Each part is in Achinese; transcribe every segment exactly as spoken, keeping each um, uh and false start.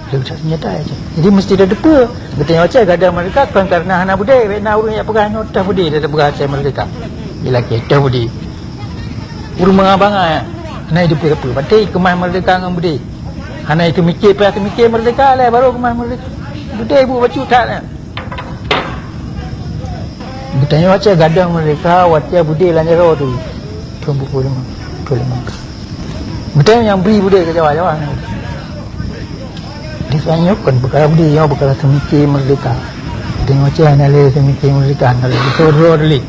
Leucah senjata aja. Jadi mesti ada depa. Geutanyoe Aceh gadôh merdeka kon karena hana beudé. Bèk na ureueng jak peugah nyoe teuh beudé, dah peugah Aceh merdeka. Ilakèe teuh beudé. Ureueng mangat bangai. Hana depa-depa. Berarti keumah merdeka ngon beudé. Hana itu mikir, payah teumiké merdeka lé, baru keumah merdeka. Beudé bu bacut that nyan. Geutanyoe Aceh gadôh merdeka watèe beudé lam jaroe tu. Thôn peuet puluh lima, peuet puluh lima. Geutanyoe nyang bri beudé keu Jawa, Jawa nyan. Di tanyoe kon peukara beudé, nyoe peukara seumiké merdeka. Geutanyoe Aceh hana lé seumiké merdeka, hana lé dusoe droe lé.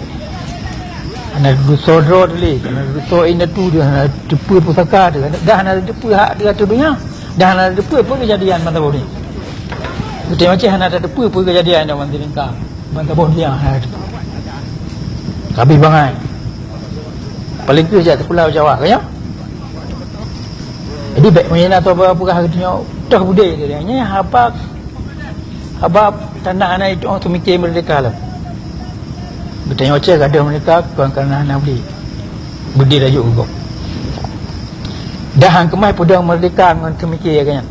Hana dusoe droe lé, hana dusoe indatu, hana teupeu pusaka, dah hana teupeu hak di ateueh donya. Dah hana teupeu peue keujadian ban saboh nyoe. Geutanyoe Aceh hana teupeu peue keujadian nyoe ban seuringka, ban saboh nyoe hana teupeu. Ka abéh bangai. Paléng kheueh jak sikula Jawa, ka nyoe. Jadi bèk meunyoe na saboh peugah geutanyoe toh beudé, nyan haba Haba tanda hana itu orang seumiké merdeka lom. Geutanyoe Aceh gadôh merdeka kon karena hana beudé. Beudé laju keu gob. Dah han keumah peudong merdeka ngon seumiké lagèe nyan.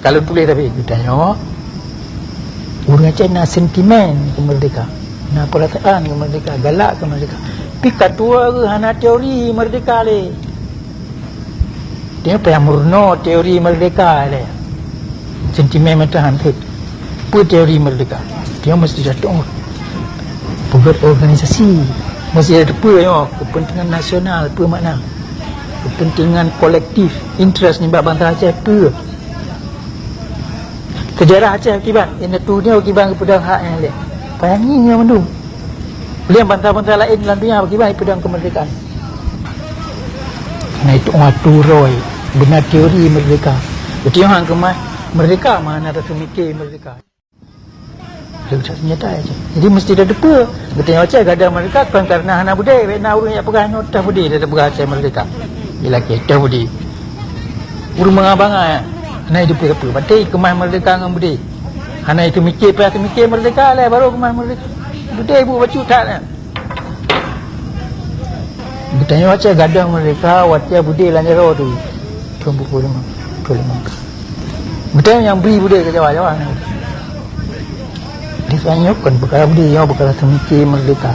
Kalau tuléh tapi geutanyoe ureueng Aceh na sentimen keu merdeka, na peurasaan keu merdeka, galak keu merdeka. Pi ka tuwoe geuh hana teori merdeka lé. Dia payah meurunoe teori merdeka lé. Sentimen meutuhan teuk. Peue teori merdeka? Dia mesti datang peugöt organisasi. Mesti ada peue nyoe, kepentingan nasional, peue makna? Kepentingan kolektif, interest nibak bansa Aceh, peue? Sejarah Aceh kiban, indatu nyoe kiban geupeudong hak nyan lé. Payah ngieng nyoe mandum. Lé bansa-bansa laén lam dunia kiban geupeudong keumerdekaan. Na itu atu roi, beuna teori merdeka. Beutôi han keumah merdeka, mana rasa mikir merdeka. Leucah senjata aja. Jadi mesti ada depa. Geutanyoe Aceh gadôh merdeka kon karena hana beudé, bèk na ureueng jak peugah nyoe teuh beudé, dah peugah Aceh merdeka. Ilakèe teuh beudé. Ureueng mangat bangai. Hana depa-depa. Berarti keumah merdeka ngon beudé. Hana itu mikir, payah teumiké merdeka lé, baru keumah merdeka. Beudé bu bacut that nyan. Geutanyoe Aceh gadôh merdeka watèe beudé lam jaroe tu. Thôn peuet puluh lima, peuet puluh lima. Geutanyoe nyang bri beudé keu Jawa, Jawa nyan. Di tanyoe kon peukara beudé, nyoe peukara seumiké merdeka.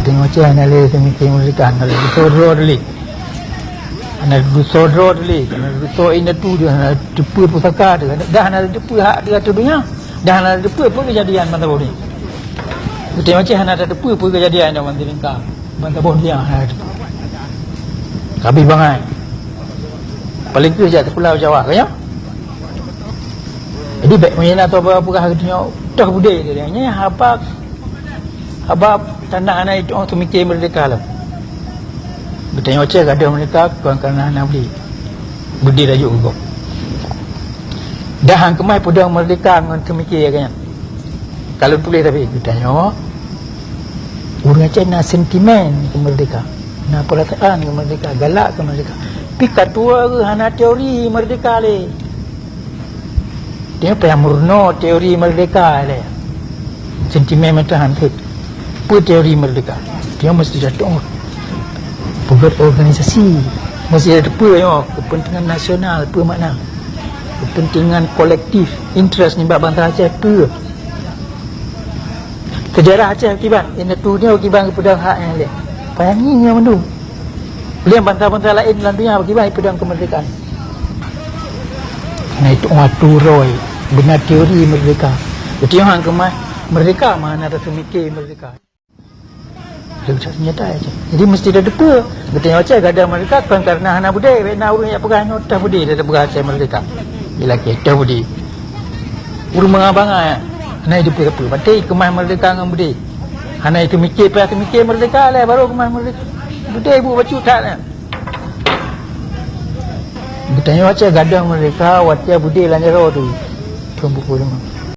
Geutanyoe Aceh hana lé seumiké merdeka, hana lé dusoe droe lé. Hana dusoe droe lé, hana dusoe indatu, hana teupeu pusaka, dah hana teupeu hak di ateueh donya. Dah hana teupeu peue keujadian ban saboh nyoe. Geutanyoe Aceh hana teupeu peue keujadian nyoe ban seuringka, ban saboh nyoe hana teupeu. Ka abéh bangai. Paléng kheueh jak sikula Jawa, ka nyoe. Jadi bèk meunyoe na saboh peugah geutanyoe toh beudé, nyan haba Haba tanda hana itu orang seumiké merdeka lom. Geutanyoe Aceh gadôh merdeka kon karena hana beudé. Beudé laju keu gob. Dah han keumah peudong merdeka ngon seumiké lagèe nyan. Kalau tuléh tapi geutanyoe ureueng Aceh na sentimen keu merdeka, na peurasaan keu merdeka, galak keu merdeka. Pi ka tuwoe geuh hana teori merdeka lé. Dia payah meurunoe teori merdeka lé. Sentimen meutuhan teuk. Peue teori merdeka? Dia mesti datang peugöt organisasi. Mesti ada peue nyoe, kepentingan nasional, peue makna? Kepentingan kolektif, interest nibak bansa Aceh, peue? Sejarah Aceh kiban, indatu nyoe kiban geupeudong hak nyan lé. Payah ngieng nyoe mandum. Lé bansa-bansa laén lam dunia kiban geupeudong keumerdekaan. Na itu atu roi, beuna teori merdeka. Beutôi han keumah merdeka, mana rasa mikir merdeka. Leucah senjata aja. Jadi mesti ada depa. Geutanyoe Aceh gadôh merdeka kon karena hana beudé, bèk na ureueng jak peugah nyoe teuh beudé, dah peugah Aceh merdeka. Ilakèe teuh beudé. Ureueng mangat bangai. Hana depa-depa. Berarti keumah merdeka ngon beudé. Hana itu mikir, payah teumiké merdeka lé, baru keumah merdeka. Beudé bu bacut that nyan. Geutanyoe Aceh gadôh merdeka watèe beudé lam jaroe tu. Thôn peuet puluh lima,